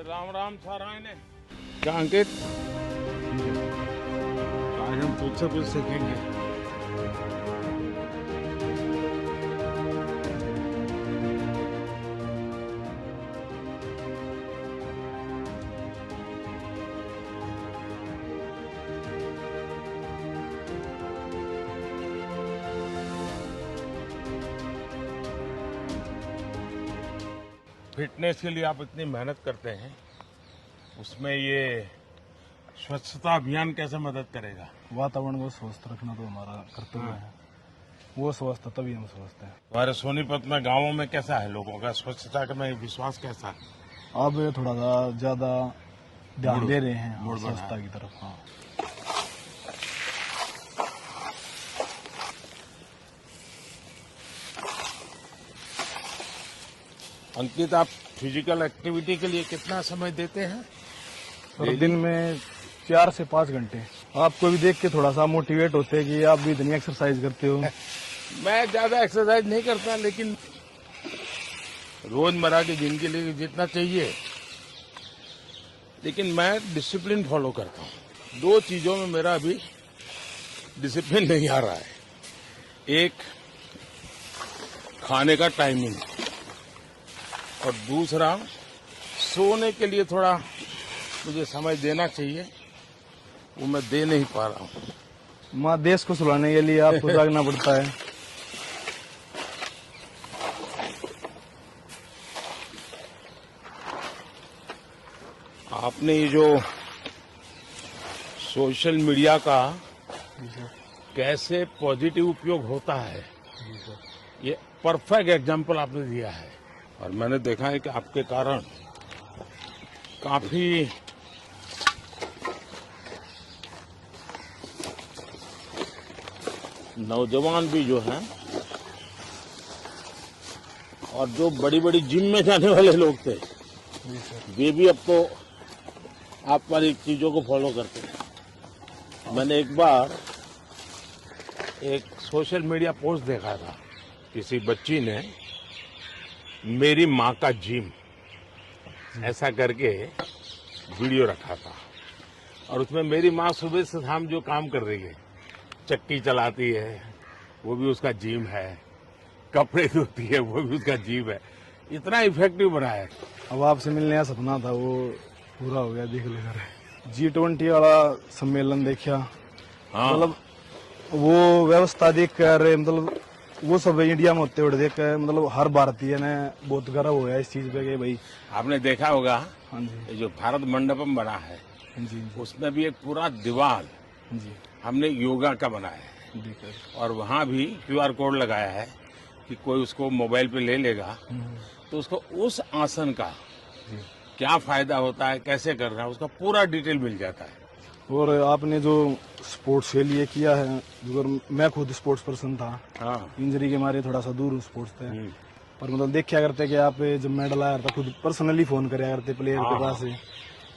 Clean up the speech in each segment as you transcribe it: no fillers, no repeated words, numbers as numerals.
राम राम सारा ने। क्या अंकित, आज हम तुझसे कुछ सीखेंगे। फिटनेस के लिए आप इतनी मेहनत करते हैं, उसमें ये स्वच्छता अभियान कैसे मदद करेगा? वातावरण को स्वस्थ रखना तो हमारा कर्तव्य है। वो स्वस्थ तभी हम स्वस्थ हैं। हमारे सोनीपत में गांवों में कैसा है लोगों का स्वच्छता का में विश्वास कैसा है? अब थोड़ा सा ज्यादा ध्यान दे रहे हैं स्वच्छता की तरफ। हाँ, अंकित, आप फिजिकल एक्टिविटी के लिए कितना समय देते हैं? सर, दिन में 4 से 5 घंटे। आपको भी देख के थोड़ा सा मोटिवेट होते हैं कि आप भी इतनी एक्सरसाइज करते हो। मैं ज्यादा एक्सरसाइज नहीं करता, लेकिन रोजमर्रा की जिंदगी लिए जितना चाहिए, लेकिन मैं डिसिप्लिन फॉलो करता हूँ। 2 चीजों में मेरा अभी डिसिप्लिन नहीं आ रहा है। एक, खाने का टाइमिंग, और दूसरा सोने के लिए थोड़ा मुझे समय देना चाहिए, वो मैं दे नहीं पा रहा हूँ। माँ, देश को सुलाने के लिए आपको जागना पड़ता है। आपने ये जो सोशल मीडिया का कैसे पॉजिटिव उपयोग होता है, ये परफेक्ट एग्जाम्पल आपने दिया है। और मैंने देखा है कि आपके कारण काफी नौजवान भी जो हैं और जो बड़ी बड़ी जिम में जाने वाले लोग थे, वे भी अब तो आप वाली चीजों को फॉलो करते हैं। मैंने एक बार एक सोशल मीडिया पोस्ट देखा था, किसी बच्ची ने मेरी माँ का जिम ऐसा करके वीडियो रखा था, और उसमें मेरी माँ सुबह से शाम जो काम कर रही है, चक्की चलाती है वो भी उसका जिम है, कपड़े धोती है वो भी उसका जिम है। इतना इफेक्टिव बनाया है। अब आपसे मिलने का सपना था वो पूरा हो गया। देख लो सर, G20 वाला सम्मेलन देखा। हाँ। मतलब वो व्यवस्था देख कर, मतलब वो सब इंडिया में होते हुए देख, मतलब हर भारतीय ने बहुत गर्व हो गया इस चीज पे कि भाई। आपने देखा होगा। हाँ जी। ये जो भारत मंडपम बना है, जी, उसमें भी एक पूरा दीवार जी हमने योगा का बनाया है, और वहाँ भी QR code लगाया है कि कोई उसको मोबाइल पे ले लेगा तो उसको उस आसन का क्या फायदा होता है, कैसे करना है, उसका पूरा डिटेल मिल जाता है। और आपने जो स्पोर्ट्स के लिए किया है, जो मैं खुद स्पोर्ट्स पर्सन था, हाँ, इंजरी के मारे थोड़ा सा दूर हूँ स्पोर्ट्स से, पर मतलब देखा करते कि आप जब मेडल आया था खुद पर्सनली फोन कराया करते प्लेयर के पास,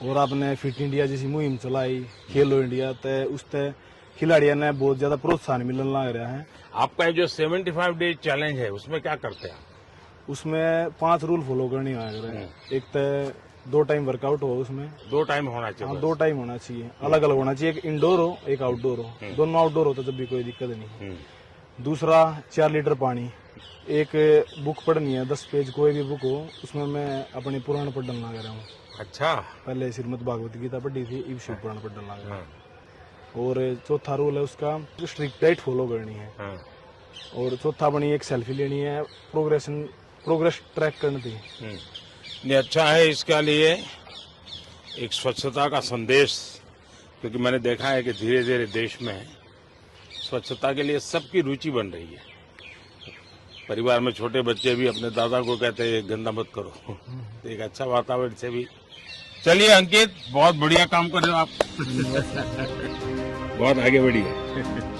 और आपने फिट इंडिया जैसी मुहिम चलाई, खेलो इंडिया, तो उससे खिलाड़ियों ने बहुत ज्यादा प्रोत्साहन मिलने लग रहा है। आपका जो 75 डे चैलेंज है, उसमें क्या करते हैं? उसमें 5 रूल फॉलो करने आया। एक तो 2 टाइम वर्कआउट हो, उसमें 2 टाइम होना चाहिए। हाँ, 2 टाइम होना चाहिए, अलग अलग होना चाहिए, एक इंडोर हो एक आउटडोर हो। दोनों आउटडोर हो तो जब भी कोई दिक्कत नहीं। दूसरा, 4 लीटर पानी, एक बुक पढ़नी है 10 पेज, कोई भी बुक हो, उसमें मैं अपने पुराण पढ़ने लग रहा हूँ। अच्छा। पहले श्रीमद् भागवत गीता पढ़ी थी, अब शिव पुराण पढ़ने लग रहा हूँ। और चौथा रूल है उसका, स्ट्रिक्ट डाइट फॉलो करनी है। और चौथा बनी एक सेल्फी लेनी है, प्रोग्रेस ट्रैक करनी थी। नहीं, अच्छा है। इसके लिए एक स्वच्छता का संदेश, क्योंकि मैंने देखा है कि धीरे धीरे देश में स्वच्छता के लिए सबकी रुचि बन रही है। परिवार में छोटे बच्चे भी अपने दादा को कहते हैं गंदा मत करो। तो एक अच्छा वातावरण से भी। चलिए अंकित, बहुत बढ़िया काम कर रहे हो आप। बहुत आगे बढ़िए।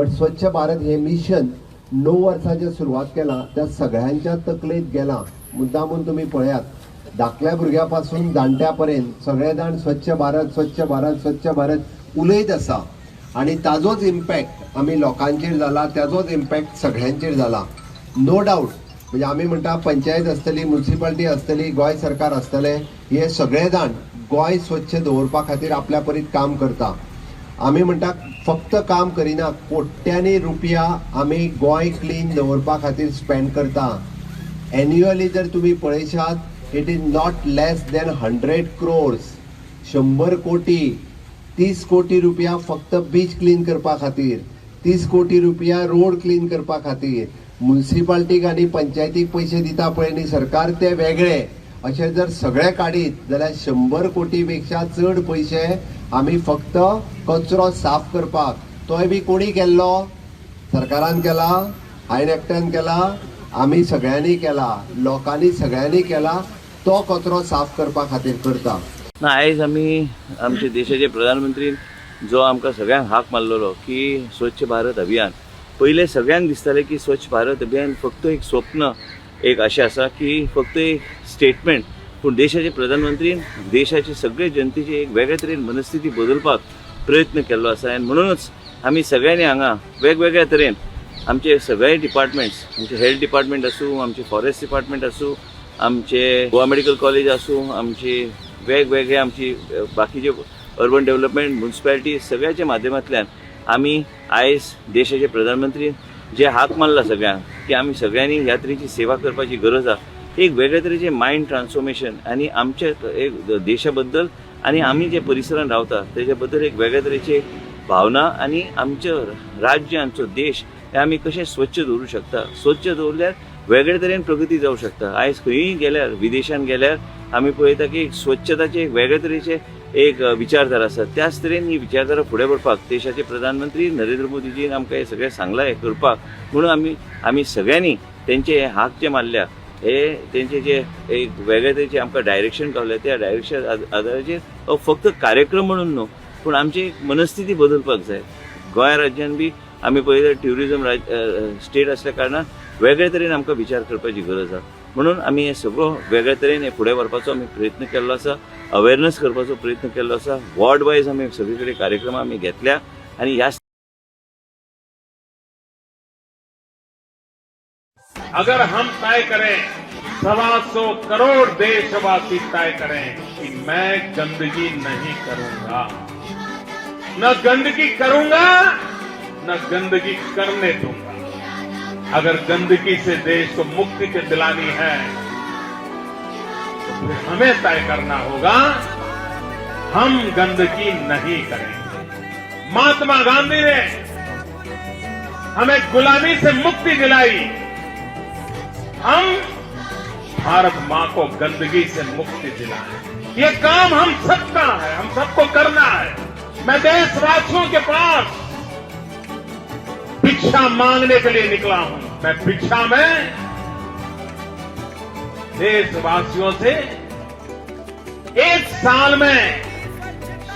बट स्वच्छ भारत हें मिशन 9 वर्सां जें सुरवात केलां त्या सगळ्यांच्या तकलेंत गेलां. मुद्दामून तुमी पळयात, धाकल्या भुरग्या पासून जाणट्या पर्यंत सगळे जाण स्वच्छ भारत स्वच्छ भारत स्वच्छ भारत उलयत आसा आनी ताजोच इम्पॅक्ट आमी लोकांचेर जाला, ताजोच इम्पॅक्ट सगळ्यांचेर जाला. नो डावट, म्हणजे आमी म्हणटा पंचायत आसतली, म्युनिसिपालिटी आसतली, गोंय सरकार आसतलें, हे सगळे जाण गोंय स्वच्छ दवरपा खातीर आपल्या परीत काम करता. आमी म्हणटा फक्त काम करिना, कोट्यांनी रुपया आमी गोंय क्लीन दवरपा खातीर स्पेंड करता. एन्युअली जर तुमी पळयशात, it is not less than 100 crores, 100 कोटी, 30 कोटी रुपया फक्त बीच क्लीन करपा खातीर, 30 कोटी रुपया रोड क्लीन करपा खातीर. म्युनिसिपालिटीक आनी पंचायतीक पयशे दिता पळय न्ही सरकार, ते वेगळे. अशें जर सगळे काडीत जाल्यार 100 कोटी पेक्षा चड पयशे आमी फक्त कचरो साफ करपाक, तोय बी कोणी केल्लो, सरकारान केला, हांवें एकट्यान केला, आमी सगळ्यांनी केला, लोकांनी सगळ्यांनी केला, तो कचरो साफ करपा खातीर करता. ना, आयज आमी आमच्या देशाचे प्रधानमंत्री जो आमकां सगळ्यांक हाक मारलेलो की स्वच्छ भारत अभियान, पयलें सगळ्यांक दिसतालें की स्वच्छ भारत अभियान फक्त एक स्वप्न, एक अशें आसा की फक्त एक स्टेटमेंट, पूण देशाचे प्रधानमंत्रीन देशाचे सगळे जनतेची एक वेगळे तरेन मनस्थिती बदलपाक प्रयत्न केल्लो आसा. आनी म्हणूनच आमी सगळ्यांनी हांगा वेगवेगळ्या तरेन आमचे सगळे डिपार्टमेंट्स, आमचे हेल्थ डिपार्टमेंट आसूं, आमचे फॉरेस्ट डिपार्टमेंट आसूं, आमचे गोवा मेडिकल कॉलेज आसूं, आमची वेगवेगळे आमची बाकीचे अर्बन डेव्हलपमेंट, म्युनिसिपालिटी, सगळ्याच्या माध्यमांतल्यान आमी आयज देशाचे प्रधानमंत्री जे हाक मारला सगळ्यांक की आमी सगळ्यांनी ह्या तरेची सेवा करपाची गरज आसा, एक वेगळे तरेचे मायंड ट्रान्सफॉर्मेशन आनी आमचे एक देशा बद्दल आनी आमी जे परिसरान रावता तेच्या बद्दल एक वेगळे तरेचे भावना आनी आमचें राज्य, आमचो देश हे आमी कशें स्वच्छ दवरूं शकता, स्वच्छ दवरल्यार वेगळे तरेन प्रगती जावं शकता. आयज खंयूय गेल्यार, विदेशान गेल्यार आमी पळयता की एक स्वच्छताचे एक वेगळे तरेचे एक विचारधारा आसा. त्याच तरेन ही विचारधारा फुडें व्हरपाक देशाचे प्रधानमंत्री नरेंद्र मोदीजीन आमकां हें सगळें सांगलां हें करपाक, म्हणून आमी सगळ्यांनी तेंचे हे हाक जे मारल्या, हे तेंचे जे एक वेगळे तरेचे आमकां डायरेक्शन गावलें, त्या डायरेक्शन आदाराचेर हो फक्त कार्यक्रम म्हणून न्हू, पूण आमची एक मनस्थिती बदलपाक जाय. गोंय राज्यान बी आमी पळयता ट्युरिजम स्टेट आसल्या कारणान वेगळे तरेन आमकां विचार करपाची गरज आसा. म्हणून आमी हे सगळो वेगळे तरेन हे फुडें व्हरपाचो आमी प्रयत्न केल्लो आसा, अवेरनस करपाचो प्रयत्न केल्लो आसा. वॉर्ड वायज आमी सगळे कडेन कार्यक्रम आमी घेतल्या आनी ह्या अगर हम तय करें, 125 करोड़ देशवासी तय करें कि मैं गंदगी नहीं करूंगा, न गंदगी करूंगा न गंदगी करने दूंगा। अगर गंदगी से देश को मुक्ति के दिलानी है तो फिर हमें तय करना होगा, हम गंदगी नहीं करेंगे। महात्मा गांधी ने हमें गुलामी से मुक्ति दिलाई, हम भारत मां को गंदगी से मुक्ति दिलाएं। ये काम हम सबका है, हम सबको करना है। मैं देशवासियों के पास भिक्षा मांगने के लिए निकला हूं। मैं भिक्षा में देशवासियों से एक साल में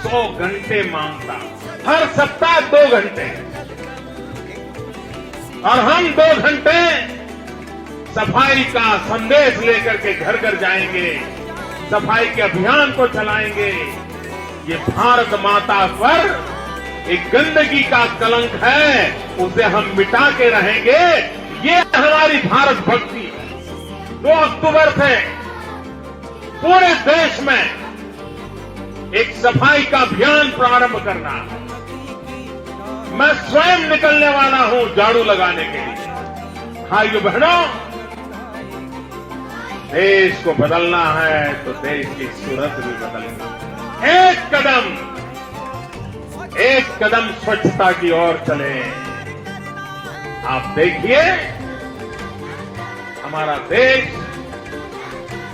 100 घंटे मांगता हूं, हर सप्ताह 2 घंटे, और हम 2 घंटे सफाई का संदेश लेकर के घर घर जाएंगे, सफाई के अभियान को चलाएंगे। ये भारत माता पर एक गंदगी का कलंक है, उसे हम मिटा के रहेंगे। ये हमारी भारत भक्ति है। 2 अक्टूबर से पूरे देश में एक सफाई का अभियान प्रारंभ करना है। मैं स्वयं निकलने वाला हूं झाड़ू लगाने के लिए। भाइयों बहनों, देश को बदलना है तो देश की सूरत भी बदलनी है। एक कदम स्वच्छता की ओर चले, आप देखिए हमारा देश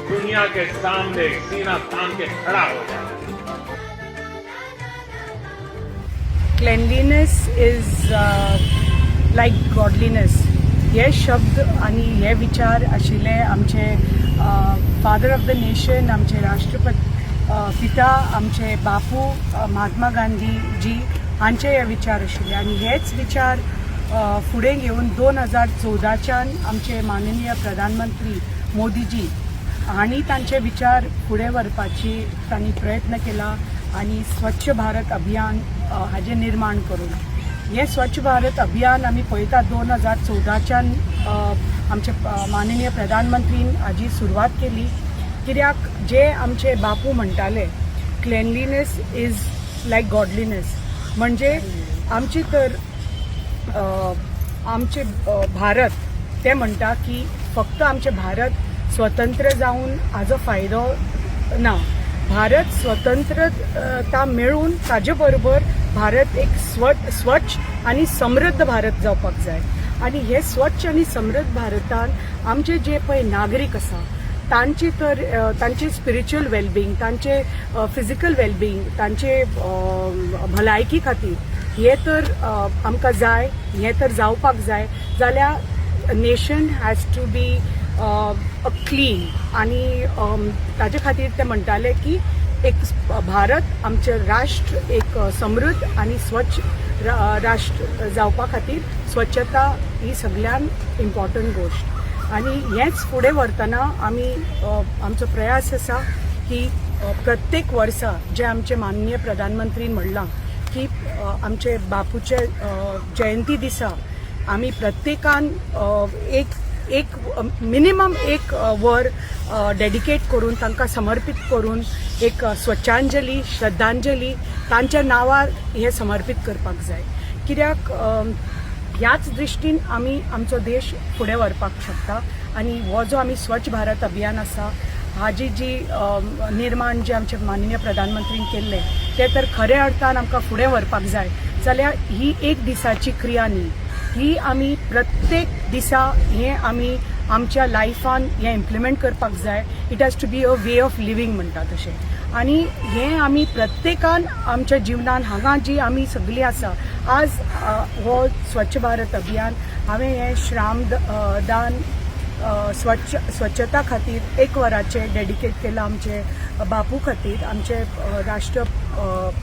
दुनिया के सामने सीना तान के खड़ा हो जाए। Cleanliness is like godliness हे शब्द आनी हे विचार आशिल्ले आमचे फादर ऑफ the nation, आमचे राष्ट्रपती पिता, आमचे बापू महात्मा गांधीजी हांचे हे विचार आशिल्ले आनी हेच विचार फुडें घेवन 2014च्यान आमचे माननीय प्रधानमंत्री मोदीजी हांणी तांचे विचार फुडें व्हरपाची तांणी प्रयत्न केला आनी स्वच्छ भारत अभियान हाजें निर्माण करून हें स्वच्छ भारत अभियान आमी पळयता 2014च्यान आमचे माननीय प्रधानमंत्रीन हाजी सुरवात केली. कित्याक जे आमचे बापू म्हणटाले, क्लेनलीनेस is like godliness. म्हणजे आमची तर आमचे भारत ते म्हणटा की फक्त आमचे भारत स्वतंत्र जावन हाजो फायदो ना, भारत स्वतंत्रता मेळून ताजे बरोबर भारत एक स्वच्छ आनी समृद्ध भारत जावपाक जाय. आनी हे स्वच्छ आनी समृद्ध भारतान आमचे जे पळय नागरीक आसा तांची तर तांची स्पिरिच्युअल वेलबिंग, तांचे फिजिकल वेलबिंग, तांचे भलायकी खातीर हे तर आमकां जाय, हें तर जावपाक जाय जाल्यार nation has to be a clean. आनी ताजे खातीर ते म्हणटाले की एक भारत आमचें राष्ट्र एक समृद्ध आनी स्वच्छ राष्ट्र जावपा खातीर स्वच्छता ही सगळ्यान इम्पॉर्टंट गोश्ट. आनी हेंच फुडें व्हरतना आमी आमचो प्रयास आसा की प्रत्येक वर्सा जे आमचे माननीय प्रधानमंत्रीन म्हणलां की आमचे बापूचे जयंती दिसा आमी प्रत्येकान एक एक मिनिमम एक वर डेडिकेट करून, तांकां समर्पीत करून एक स्वच्छांजली, श्रद्धांजली तांच्या नांवार हें समर्पीत करपाक जाय. कित्याक ह्याच दृश्टीन आमी आमचो देश फुडें व्हरपाक शकता. आनी हो जो आमी स्वच्छ भारत अभियान आसा हाजी जी निर्माण जे आमचे माननीय प्रधानमंत्रीन केल्लें तें तर खऱ्या अर्थान आमकां फुडें व्हरपाक जाय जाल्यार ही एक दिसाची क्रिया न्ही, ही आमी प्रत्येक दिसा हें आमी आमच्या लायफान हें इम्प्लिमेंट करपाक जाय. It has to be a way of living म्हणटा तशें. आनी हें आमी प्रत्येकान आमच्या जिवनान हांगा जी आमी सगळीं आसा आज हो स्वच्छ भारत अभियान हांवें हें श्राम दान स्वच्छता खातीर एक वराचें डेडिकेट केलां आमचे बापू खातीर, आमचे राष्ट्र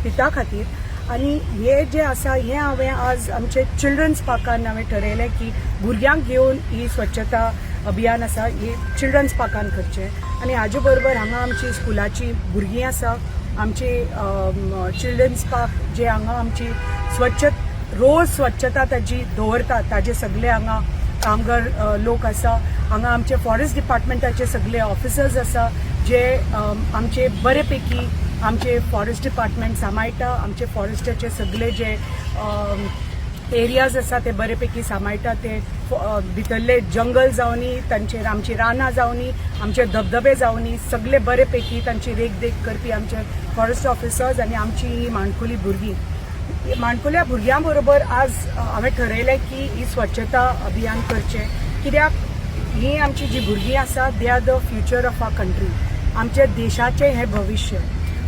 पिता खातीर. आनी हे जे आसा हें हांवें आज आमचे चिल्ड्रन्स पार्कान हांवें ठरयलें की भुरग्यांक घेवन ही स्वच्छता अभियान आसा ही चिल्ड्रन्स पार्कान करचें. आनी हाजे बरोबर हांगा आमची स्कुलाची भुरगीं आसा, आमची चिल्ड्रन्स पार्क जे हांगा आमची स्वच्छ रोज स्वच्छता ताजी दवरतात ताजे सगळे हांगा कामगार लोक आसा. हांगा आमचे फॉरेस्ट डिपार्टमेंटाचे सगळे ऑफिसर्स आसा जे आमचे बरे पैकी आमचे फॉरेस्ट डिपार्टमेंट सांबाळटा, आमचे फॉरेस्टाचे सगळे जे एरियाज आसा ते बरे पैकी सांबाळटा. ते भितरले जंगल जावनी, तांचेर आमची रानां जावनी, आमचे धबधबे जावनी, सगळे बरे पैकी तांची देखरेख करपी आमचे फॉरेस्ट ऑफिसर्स आनी आमची ही माणकुली भुरगीं. माणकुल्या भुरग्यां बरोबर आज हांवें ठरयलें की ही स्वच्छता अभियान करचें, कित्याक ही आमची जी भुरगीं आसा they are the future of our country. आमच्या देशाचें हें भविश्य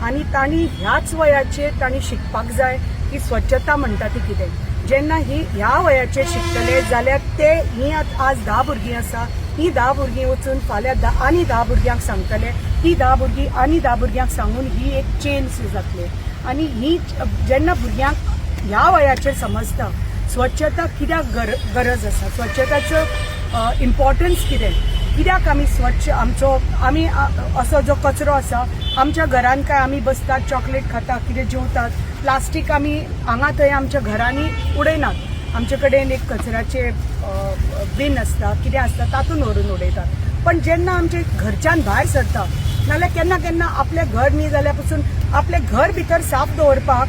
आनी तांणी ह्याच वयाचेर तांणी शिकपाक जाय की स्वच्छता म्हणटा ती कितें. जेन्ना ही ह्या वयाचेर शिकतले जाल्यार ते ही आज 10 भुरगीं आसा, ही 10 भुरगीं वचून फाल्यां आनी 10 भुरग्यांक सांगतले, ती 10 भुरगीं आनी 10 भुरग्यांक सांगून ही एक चेन जातली. आनी ही जेन्ना भुरग्यांक ह्या वयाचेर समजता स्वच्छता कित्याक गरज आसा, स्वच्छताचो इम्पॉर्टन्स कितें, कित्याक आमी स्वच्छ आमचो आमी असो जो कचरो आसा आमच्या घरान, काय आमी बसतात, चॉकलेट खाता, कितें जेवतात, प्लास्टीक आमी हांगा थंय आमच्या घरांनी उडयनात. आमचे कडेन एक कचऱ्याचे बीन आसता, कितें आसता, तातूंत व्हरून उडयतात. पण जेन्ना आमचे घरच्यान भायर सरता नाल्यार केन्ना केन्ना आपलें घर न्ही जाल्यार पसून आपलें घर भितर साफ दवरपाक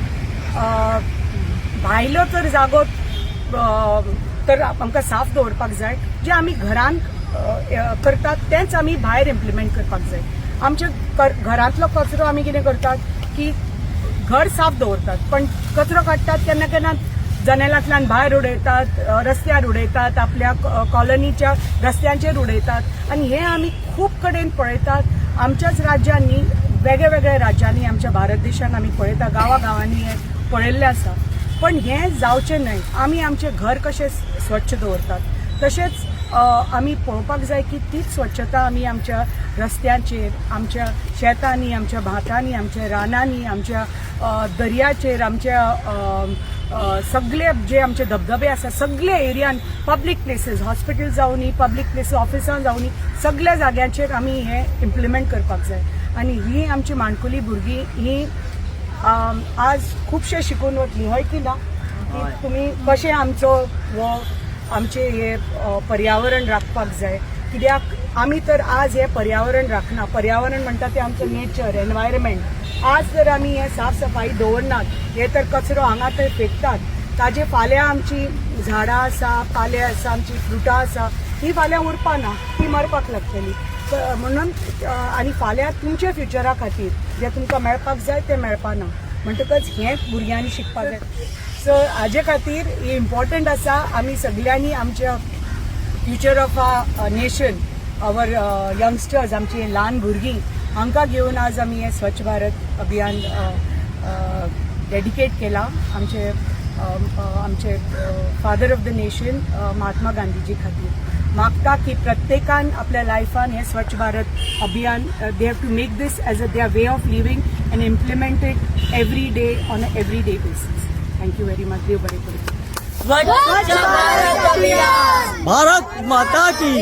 भायलो तर जागो तर आमकां साफ दवरपाक जाय. जे आमी घरान करतात तेंच आमी भायर इम्प्लिमेंट करपाक जाय. आमच्या घरांतलो कचरो आमी कितें करतात की घर साफ दवरतात पण कचरो काडटात केन्ना केन्ना जनेलांतल्यान भायर उडयतात, रस्त्यार उडयतात, आपल्या कॉलनीच्या रस्त्यांचेर उडयतात. आनी हें आमी खूब कडेन पळयतात. आमच्याच राज्यांनी, वेगळ्या वेगळ्या राज्यांनी आमच्या भारत देशान आमी पळयता, गांवा गांवांनी हें पळयल्लें आसा. पण हें जावचें न्हय. आमी आमचें घर कशें स्वच्छ दवरतात तशेंच आमी पळोवपाक जाय की तीच स्वच्छता आमी आमच्या रस्त्यांचेर, आमच्या शेतांनी, आमच्या भाटांनी, आमच्या रानांनी, आमच्या दर्याचेर, आमच्या सगळे जे आमचे धबधबे आसा सगळे एरियान पब्लीक प्लेसीस, हॉस्पिटल जावनी, पब्लीक प्लेसीस, ऑफिसान जावनी, सगळ्या जाग्यांचेर आमी हें इम्प्लिमेंट करपाक जाय. आनी ही आमची माणकुली भुरगीं ही आज खुबशें शिकून वतली, हय की ना? की तुमी कशें आमचो हो आमचे हे पर्यावरण राखपाक जाय. कित्याक आमी तर आज हें पर्यावरण राखना. पर्यावरण म्हणटा तें आमचो नेचर, एनवायरमेंट. आज जर आमी हें साफ सफाई दवरनात, हे तर कचरो हांगा थंय फेकतात, ताजे फाल्यां आमची झाडां आसा, पाले आसा, आमची फ्रुटां आसा, ही फाल्यां उरपा ना, ती मरपाक लागतली. म्हणून आनी फाल्यां तुमच्या फ्युचरा खातीर जें तुमकां मेळपाक जाय तें मेळपा ना. म्हणटकच हें भुरग्यांनी शिकपाक जाय. सो हाजे खातीर इम्पॉर्टंट आसा आमी सगल्यांनी आमच्या future of a nation, our youngsters, आमची ल्हान भुरगीं, हांकां घेवन आज आमी हें स्वच्छ भारत अभियान डेडिकेट केलां आमचे आमचे father of the nation Mahatma Gandhiji खातीर. मागता की प्रत्येकान आपल्या लायफान हें स्वच्छ भारत अभियान, they have to make this as a their way of living and implement it every day, on a every day basis. Thank you very much. देव बरें करूं. भारत माता की.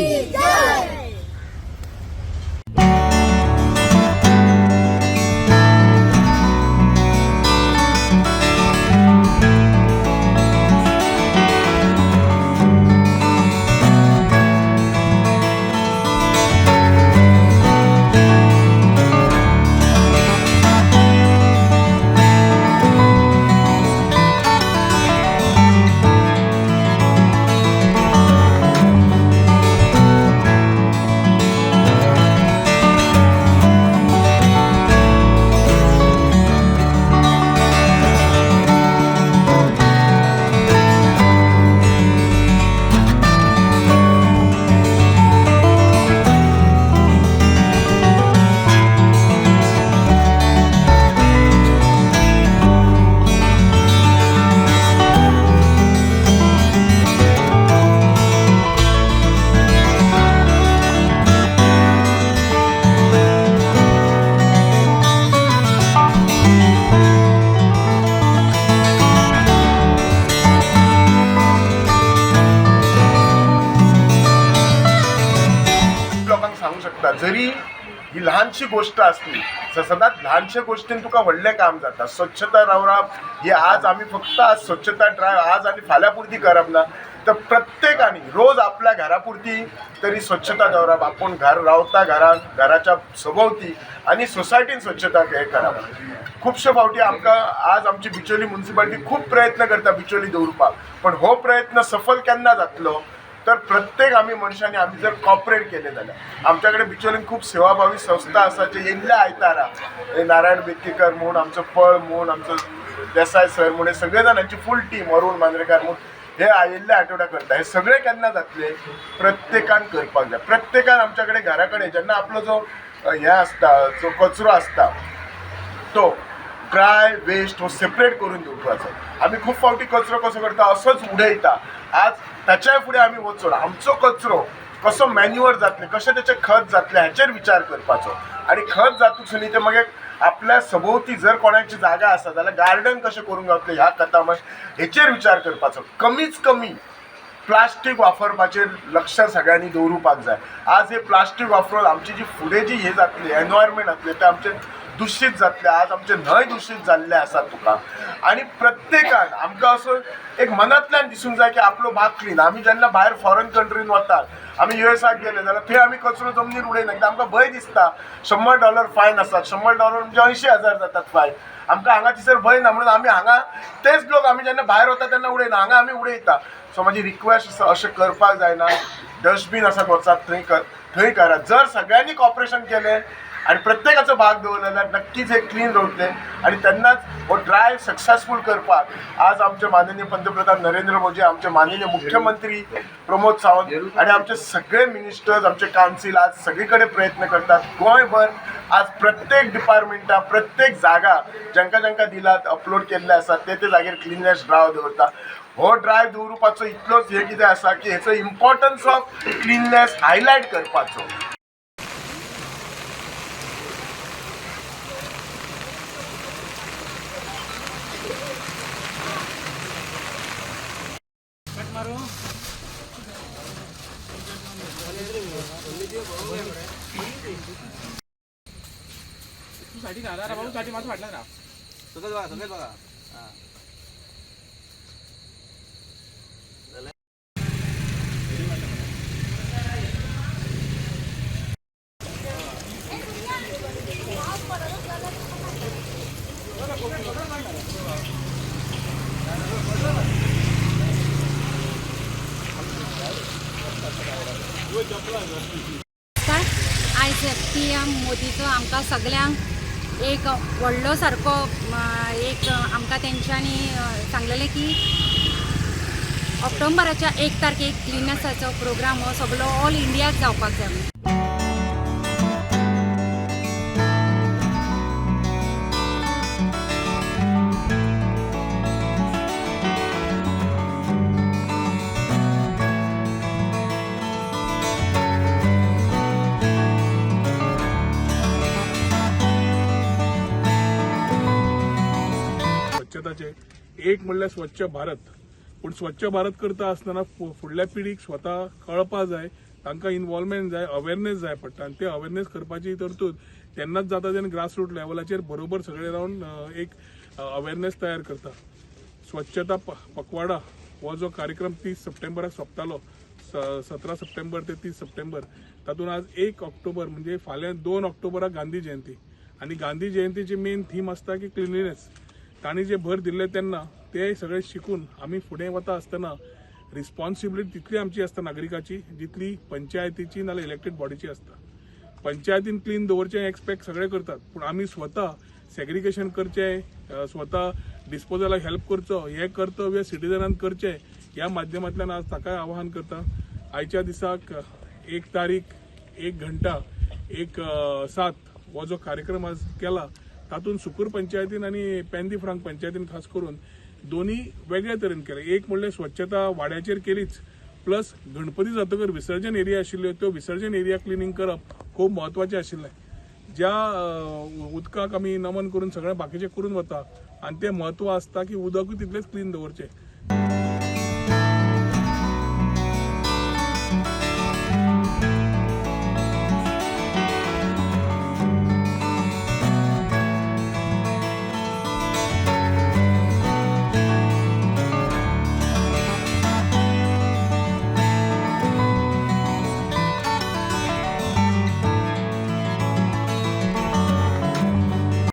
लोकांक सांगू शकता, जरी ही ल्हानशी गोश्ट आसली, सदांच ल्हानशे गोश्टीन तुका व्हडलें काम जाता. स्वच्छता रावप ही आज आमी फक्त आज स्वच्छता ड्रायव आज आनी फाल्यां पुरती करप ना, तर प्रत्येकानी रोज आपल्या घरा पुरती तरी स्वच्छता दवरप. आपूण घर रावता घरान, घराच्या सभोवती आनी सोसायटीन स्वच्छता हे करप. खुबशे फावटी आमकां आज आमची बिचोली मुन्सिपालिटी खूब प्रयत्न करता बिचोली दवरपाक, पण हो प्रयत्न सफल केन्ना जातलो तर प्रत्येक आमी मनशांनी आमी जर कॉपरेट केले जाल्यार. आमच्या कडेन बिचोलीन खूब सेवाभावी संस्था आसा जे येयल्ल्या आयतारा हे नारायण बेतकीकर म्हूण, आमचो पळ म्हूण, आमचो देसाय सर म्हूण, हे सगळे जाणांची फूल टीम, अरुण मांद्रेकार म्हूण, हे आयिल्ले आठवड्या करता. हे सगळे केन्ना जातले? प्रत्येकान करपाक जाय. प्रत्येकान आमच्या कडेन घरा कडेन जेन्ना आपलो जो हें आसता, जो कचरो आसता तो ड्राय वेस्ट हो सेपरेट करून दवरपाचो. आमी खूब फावटी कचरो कसो करता, असोच उडयता. आज ताच्याय फुडें आमी वचून आमचो कचरो कसो मॅन्युअर जातलें, कशें तेचें खत जातलें हाचेर विचार करपाचो. आनी खत जातूच न्ही, तें मागीर आपल्या सभोवती जर कोणाची जागा आसा जाल्यार गार्डन कशें करूंक गावतलें ह्या खता हेचेर विचार करपाचो. कमीच कमी प्लास्टीक वापरपाचेर लक्ष सगळ्यांनी दवरुपाक जाय. आज हे प्लास्टीक वापरून आमची जी फुडें जी हें जातली, एनवायरमेंट जातलें, तें आमचें दुशीत जातलें. आज आमचे न्हंय दुशीत जाल्ले आसात तुका. आनी प्रत्येकान आमकां असो एक मनांतल्यान दिसूंक जाय की आपलो भाग क्लीन. आमी जेन्ना भायर फॉरेन कंट्रीन वतात, आमी युएसाक गेले जाल्यार थंय आमी कचरो जमनीर उडयना, कित्याक आमकां भंय दिसता. $100 फायन आसात, $100 म्हणजे 80,000 जातात फायन. आमकां हांगा थंयसर भंय ना म्हणून आमी हांगा तेच लोक आमी जेन्ना भायर वता तेन्ना उडयना, हांगा आमी उडयता. सो म्हाजी रिक्वेस्ट आसा, अशें करपाक जायना. डस्टबीन आसा, वचात थंय थंय करात. जर सगळ्यांनी कॉपरेशन केलें आनी प्रत्येकाचो भाग दवरलो जाल्यार नक्कीच हे क्लीन रावतलें. आनी तेन्नाच हो ड्रायव सक्सेसफूल करपाक आज आमचे माननीय पंतप्रधान नरेंद्र मोदी, आमचे माननीय मुख्यमंत्री प्रमोद सावंत आनी आमचे सगळे मिनिस्टर्स, आमचे कावन्सील आज सगळे कडेन प्रयत्न करतात. गोंयभर आज प्रत्येक डिपार्टमेंटा प्रत्येक जागा जांकां जांकां दिलात, अपलोड केल्ले आसात, ते ते जागेर क्लिननेस ड्रायव दवरता. हो ड्रायव दवरुपाचो इतलोच हे कितें आसा की हेचो इम्पॉर्टन्स ऑफ क्लिननेस हायलायट करपाचो. नमस्कार. आयज पी एम मोदीचो आमकां सगल्यांक एक व्हडलो सारको एक आमकां तेंच्यांनी सांगलेलें की ऑक्टोबराच्या 1 तारखेक क्लिननेसाचो प्रोग्राम हो सगलो ऑल इंडियाक जावपाक जाय म्हणून. स्वच्छताचे एक म्हणल्यार स्वच्छ भारत, पूण स्वच्छ भारत करता आसतना फुडल्या पिढीक स्वता कळपा जाय, तांकां इन्वॉल्वमेंट जाय, अवेरनेस जाय पडटा आनी ते अवेरनेस करपाची तरतूद तेन्नाच जाता जेन्ना ग्रासरूट लेवलाचेर बरोबर सगळे रावन एक अवेरनेस तयार करता. स्वच्छता पखवाडा हो जो कार्यक्रम 30 सप्टेंबराक सोंपतालो, 17 सप्टेंबर ते 30 सप्टेंबर, तातूंत आज 1 ऑक्टोबर म्हणजे फाल्यां 2 ऑक्टोबराक गांधी जयंती आनी गांधी जयंतीची मेन थीम आसता की क्लिनलीनेस. तांणी जे भर दिल्ले तेन्ना ते सगळे शिकून आमी फुडें वता आसतना रिस्पॉन्सिबिलिटी तितली आमची आसता नागरिकाची जितली पंचायतीची नाल्यार इलेक्टेड बॉडीची आसता. पंचायतीन क्लीन दवरचें एक्सपेक्ट सगळे करतात, पूण आमी स्वता सेग्रिगेशन करचें, स्वता डिस्पोजलाक हेल्प करचो, हें कर्तव्य सिटीजनान करचें. ह्या माध्यमांतल्यान आज ताकाय आवाहन करता. आयच्या दिसाक 1 तारीख 1 घंटा 1:07 हो जो कार्यक्रम आज केला तातूंत सुकूर पंचायतीन आनी पेंदी फ्रांक पंचायतीन खास करून दोनी वेगळे तरेन केले. एक म्हणल्यार स्वच्छता वाड्याचेर केलीच, प्लस गणपती जातकर विसर्जन एरिया आशिल्ल्यो त्यो विसर्जन एरिया क्लिनींग करप खूब म्हत्वाचें आशिल्लें. ज्या उदकाक आमी नमन करून सगळें बाकीचें करून वता आनी तें म्हत्व आसता की उदकूय तितलेंच क्लीन दवरचें.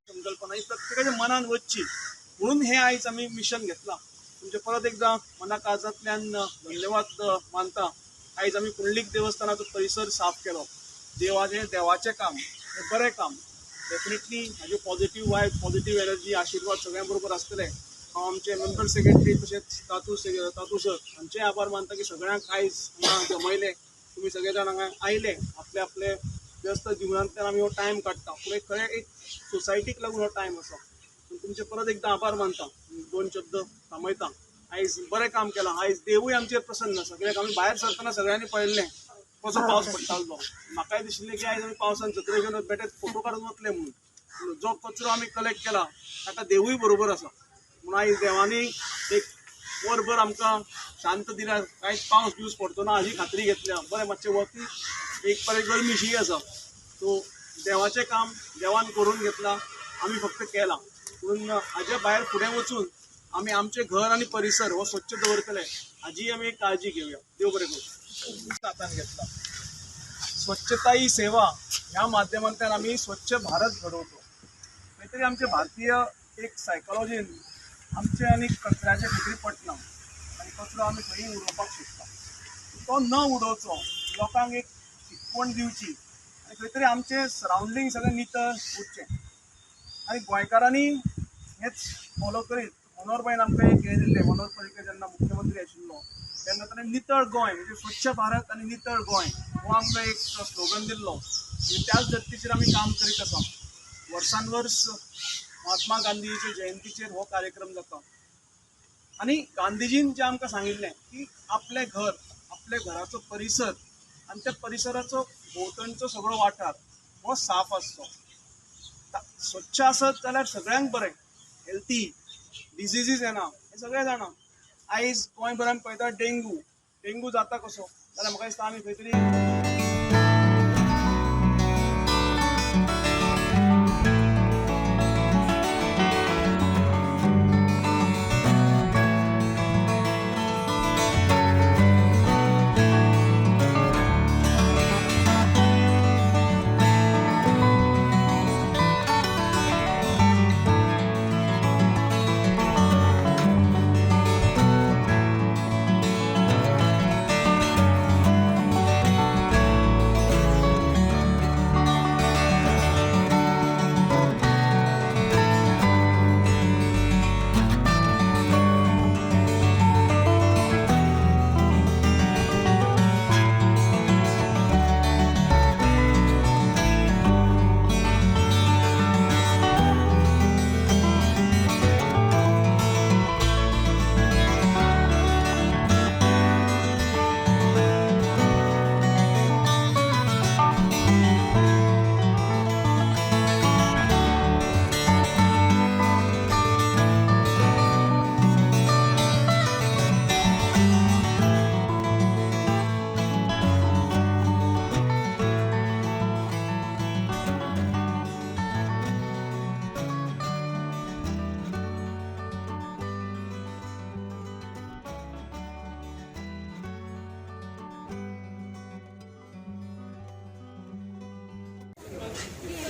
संकल्पना ही प्रत्येकाच्या मनान वचची म्हणून हे आयज आमी मिशन घेतला. तुमचे परत एकदा मना काळजांतल्यान धन्यवाद मानता. आयज आमी पुंडलीक देवस्थानाचो परिसर साफ केलो. देवाचें देवाचें काम हें बरें काम. डेफिनेटली हाजे पॉझिटिव्ह वायब, पॉझिटिव्ह एनर्जी, आशिर्वाद सगळ्यां बरोबर आसतले. हांव आमचे मेंबर सेक्रेटरी तशेंच तातू सर हांचेय आभार मानता की सगळ्यांक आयज हांगा जमयले. तुमी सगळे जाण हांगा आयले. आपले आपले व्यस्त जिवनांतल्यान आमी हो टायम काडटा, पूण एक खरें एक सोसायटीक लागून हो टायम आसा. तुमचे परत एकदा आभार मानता. 2 शब्द थांबयता. आयज बरें काम केलां. आयज देवूय आमचेर प्रसन्न आसा, कित्याक आमी भायर सरतना सगळ्यांनी पळयल्लें कसो पावस पडटालो. म्हाकाय दिशिल्लें की आयज आमी पावसान सत्रे घेवन बेठेच फोटो काडून वतले म्हणून. जो कचरो आमी कलेक्ट केला ताका देवूय बरोबर आसा म्हणून आयज देवांनी एक वरभर आमकां शांत दिल्या. कांयच पावस बिवस पडचो ना हाजी खात्री घेतल्या. बरें मातशें वती एक बरें गरमी शी आसा. सो देवाचें काम देवान करून घेतलां, आमी फक्त केलां. पूण हाजे भायर फुडें वचून आमी आमचें घर आनी परिसर हो स्वच्छ दवरतले हाजी आमी काळजी घेवया. देव बरें करूं. हातान घेतला स्वच्छता ही सेवा ह्या माध्यमांतल्यान आमी स्वच्छ भारत घडोवचो. खंय तरी आमचे भारतीय एक सायकोलॉजीन आमचें आनी कचऱ्याचें खंय तरी पटना आनी कचरो आमी खंय उडोवपाक सोदता. तो न उडोवचो, लोकांक एक शिकवण दिवची आनी खंय तरी आमचें सरावंडींग सगळें नितळ उरचें. आनी गोंयकारांनी हेंच फॉलो करीत मनोहर भाईन आमकां एक हें दिल्लें. मनोहर पर्रीकर जेन्ना मुख्यमंत्री आशिल्लो तेन्ना ताणें नितळ गोंय म्हणजे स्वच्छ भारत आनी नितळ गोंय हो आमकां एक स्लोगन दिल्लो. त्याच धर्तीचेर आमी काम करीत आसा. वर्सान वर्स महात्मा गांधीचे जयंतीचेर हो कार्यक्रम जाता आनी गांधीजीन जें आमकां सांगिल्लें की आपलें घर, आपल्या घराचो परिसर आनी त्या परिसराचो भोंवतणचो सगळो वाठार हो साफ आसचो. स्वच्छ आसत जाल्यार सगळ्यांक बरें, हेल्थी, डिसिजीस येना, हें सगळें जाणा. आयज गोंयभरान पळयता डेंगू डेंगू जाता कसो जाल्यार म्हाका दिसता आमी खंय तरी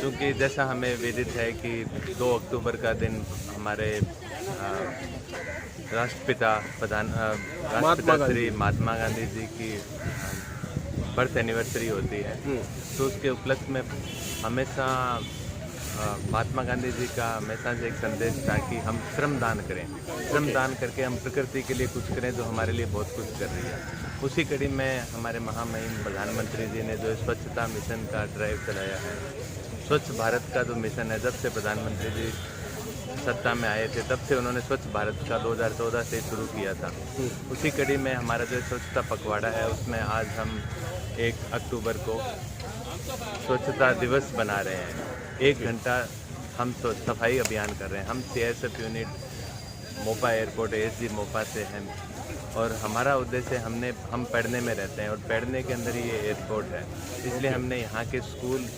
क्योंकि जैसा हमें विदित है कि 2 अक्टूबर का दिन हमारे राष्ट्रपिता राष्ट्रपिता श्री महात्मा गांधी जी की बर्थ एनिवर्सरी होती है, तो उसके उपलक्ष्य में हमेशा महात्मा गांधी जी का हमेशा से एक संदेश था कि हम श्रमदान करें, श्रमदान करके हम प्रकृति के लिए कुछ करें जो हमारे लिए बहुत कुछ कर रही है। उसी कड़ी में हमारे महामहिम प्रधानमंत्री जी ने जो स्वच्छता मिशन का ड्राइव चलाया है, स्वच्छ भारत का जो मिशन है, जब से प्रधानमंत्री जी सत्ता में आए थे तब से उन्होंने स्वच्छ भारत का 2014 से शुरू किया था। उसी कड़ी में हमारा जो स्वच्छता पखवाड़ा है उसमें आज हम 1 अक्टूबर को स्वच्छता दिवस बना रहे हैं। 1 घंटा हम सफाई अभियान कर रहे हैं। हम CISF unit Mopa airport ASG Mopa से हैं और हमारा उद्देश्य हम पेडने में रहते हैं और पेडने के अंदर ये एयरपोर्ट है, इसलिए हमने यहाँ के स्कूल,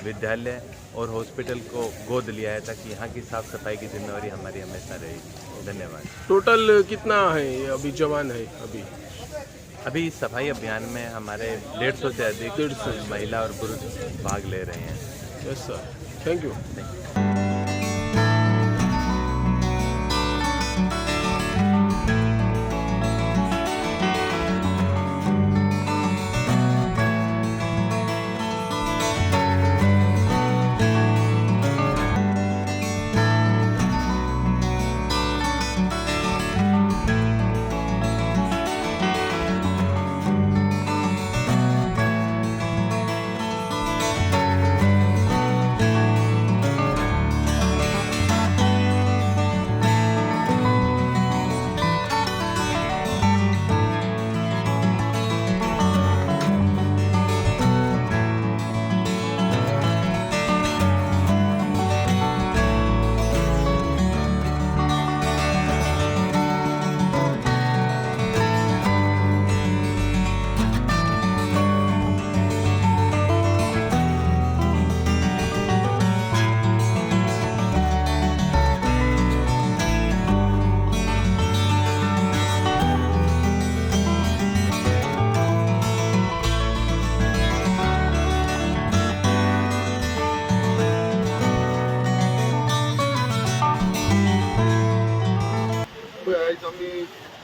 विद्यालय और हॉस्पिटल को गोद लिया है ताकि यहाँ की साफ़ सफाई की जिम्मेवारी हमारी हमेशा रहेगी। धन्यवाद। टोटल कितना है अभी जवान है? अभी इस सफाई अभियान में हमारे 150 से अधिक 150 महिला और पुरुष भाग ले रहे हैं। Yes sir, thank you.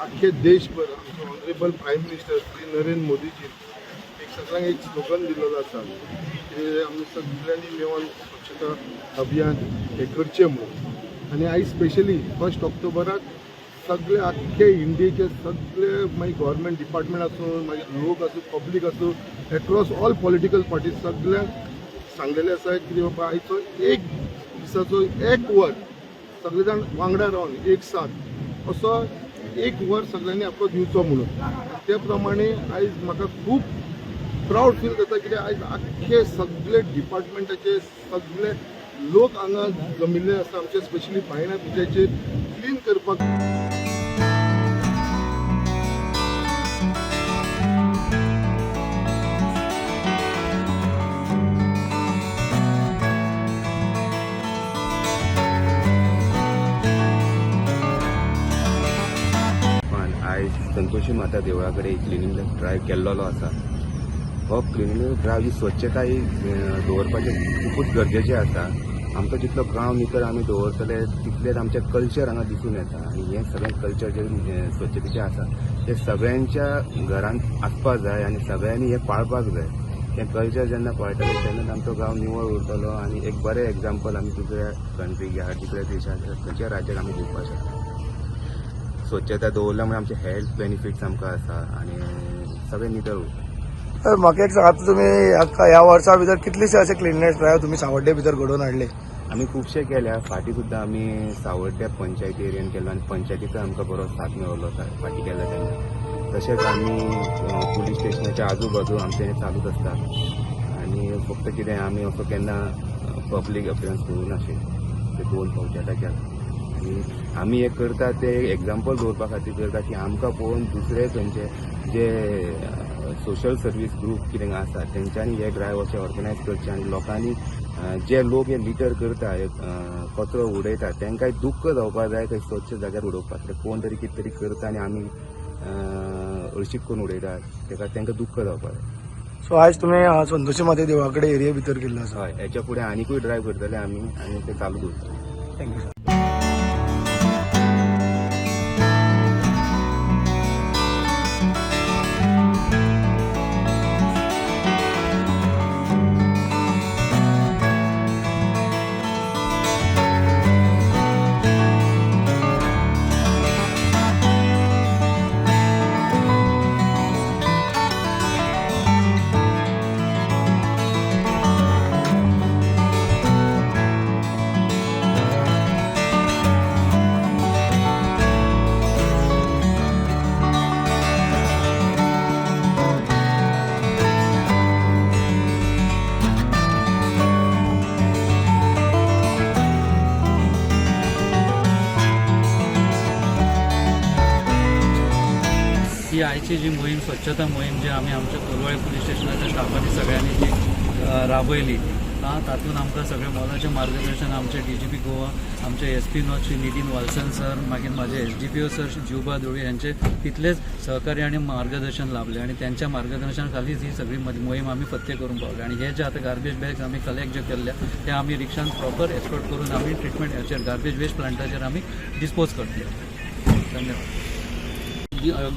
आख्खे देशभर आमचे honourable prime minister Shri Narendra Modiji एक सगळ्यांक एक स्लोगन दिलेलो आसा की आमी सगळ्यांनी मेळोन स्वच्छता अभियान हें करचें म्हणून। आनी आयज स्पेशली 1 ऑक्टोबराक सगळे आख्खे इंडियेचे सगळे मागीर गव्हर्मेंट डिपार्टमेंट आसूं, मागीर लोक आसूं, पब्लीक आसूं, एक्रॉस ऑल पॉलिटिकल पार्टीज सगळ्यांक सांगलेलें आसा की बाबा आयचो एक दिसाचो एक वर सगळे जाण वांगडा रावन एक साथ असो एक वर सगळ्यांनी आपलो दिवचो म्हणून। ते प्रमाणे आयज म्हाका खूब प्रावड फील जाता कित्याक आयज आख्खे सगळे डिपार्टमेंटाचे सगळे लोक हांगा जमिल्ले आसा आमचे स्पेशली बायणा बिचाचेर क्लीन करपाक। संतोषी माता देवळा कडेन क्लिनिंग ड्रायव्ह केल्लो आसा. हो क्लिनिंग ड्रायव्ह ही स्वच्छताय दवरपाचें खुबूच गरजेचें आसा. आमचो जितलो गांव नितळ आमी दवरतले तितलेंच आमचें कल्चर हांगा दिसून येता आनी हें सगळें कल्चर जें स्वच्छतेचें आसा तें सगळ्यांच्या घरांत आसपाक जाय आनी सगळ्यांनी हें पाळपाक जाय. हें कल्चर जेन्ना पाळटलें तेन्नाच आमचो गांव निवळ उरतलो आनी एक बरें एग्जाम्पल आमी दुसऱ्या कंट्रीक ह्या दुसऱ्या देशाक खंयच्याय राज्याक आमी दिवपाक शकता. स्वच्छता दवरल्या म्हणून आमचे हेल्थ बेनिफिट्स आमकां आसा आनी सगळें नितळ उरता. म्हाका एक सांगात, तुमी ह्या वर्सा भितर कितलेशे अशे क्लिननेस ड्रायव्ह तुमी सावड्डे भितर घडोवन हाडले? आमी खुबशे केल्या. फाटीं सुद्दां आमी सावड्ड्या पंचायती एरियान केल्लो आनी पंचायतीचो आमकां बरो साथ मेळ्ळो फाटीं केल्लो तेन्ना. तशेंच आमी पुलीस स्टेशनाच्या आजू बाजू आमचें हें चालूच आसता आनी फक्त कितें आमी असो केन्ना पब्लीक अपियरन्स करूं नाशिल्लें, ते दोन फावटी आतां केलां. आनी आमी हें करता ते एग्जाम्पल दवरपा खातीर करता की आमकां पळोवन दुसरे खंयचे जे सोशल सर्वीस ग्रूप कितें आसा तेंच्यांनी हे ड्रायव्ह अशे ऑर्गनायज करचे आनी लोकांनी जे लोक हे लिटर करता, हे कचरो उडयता, तांकांय दुख्ख जावपाक जाय थंय स्वच्छ जाग्यार उडोवपाक. कोण तरी कितें तरी करता आनी आमी हळशीक करून उडयतात, तेका तांकां दुख्ख जावपाक जाय. सो आयज तुमी संतोषी माते देवळा कडेन एरिये भितर केल्लो आसा. हय, हेच्या फुडें आनिकूय ड्रायव्ह करतले आमी आनी ते चालू दवरतले. Thank you sir. ही आयची जी मोहीम, स्वच्छता मोहीम जी आमी आमच्या कोलवाळे पुलीस स्टेशनाच्या स्टाफांनी सगळ्यांनी जी राबयली, तातूंत आमकां सगळें मोलाचें मार्गदर्शन आमचे डीजीपी गोवा, आमचे SP north Shri Nitin Valsan sir, मागीर माझे एसडीपीओ सर जिवबा धोळे यांचे तितलेच सहकार्य आणि मार्गदर्शन लाभले आणि त्यांच्या मार्गदर्शनाखालीच ही सगळी मोहीम आमी फत्ते करूंक पावले. आणि हे जे आतां गार्बेज बॅग्स आमी कलेक्ट जे केल्ले ते आमी रिक्षान प्रॉपर एस्कॉर्ट करून आमी ट्रिटमेंट हाचेर गार्बेज वेस्ट प्लांटाचेर आमी डिस्पोज करतले. धन्यवाद.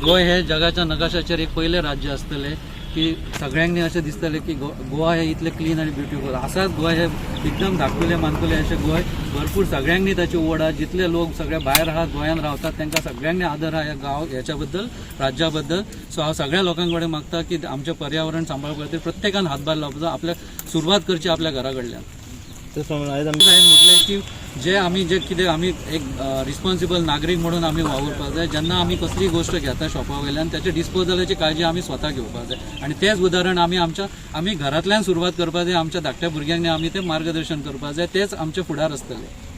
गोंय हे जगाच्या नकाशाचेर एक पयलें राज्य आसतलें की सगळ्यांनी अशें दिसतलें की गोवा हे इतलें क्लीन आनी ब्युटिफूल आसाच. गोंय हे एकदम धाकटुलें मानकुलें अशें गोंय, भरपूर सगळ्यांनी ताची ओड आहा. जितले लोक सगळे भायर आहात, गोंयान रावतात, तांकां सगळ्यांनी आदर आहा ह्या गांव ह्याच्या बद्दल, राज्या बद्दल. सो हांव सगळ्या लोकां कडेन मागता की आमचें पर्यावरण सांबाळपा खातीर प्रत्येकान हातभार लावपाचो, आपल्या सुरवात करची आपल्या घरा कडल्यान. हांवें म्हटलें की जे आमी जे कितें आमी एक रिस्पॉन्सिबल नागरीक म्हणून आमी वावुरपाक जाय. जेन्ना आमी कसलीय गोश्ट घेता शॉपा वयल्यान, त्याच्या डिस्पोजलाची काळजी आमी स्वता घेवपाक जाय आनी तेच उदाहरण आमी आमच्या आमी घरांतल्यान सुरवात करपाक जाय. आमच्या धाकट्या भुरग्यांनी आमी तें मार्गदर्शन करपाक जाय, तेच आमचे फुडार आसतले.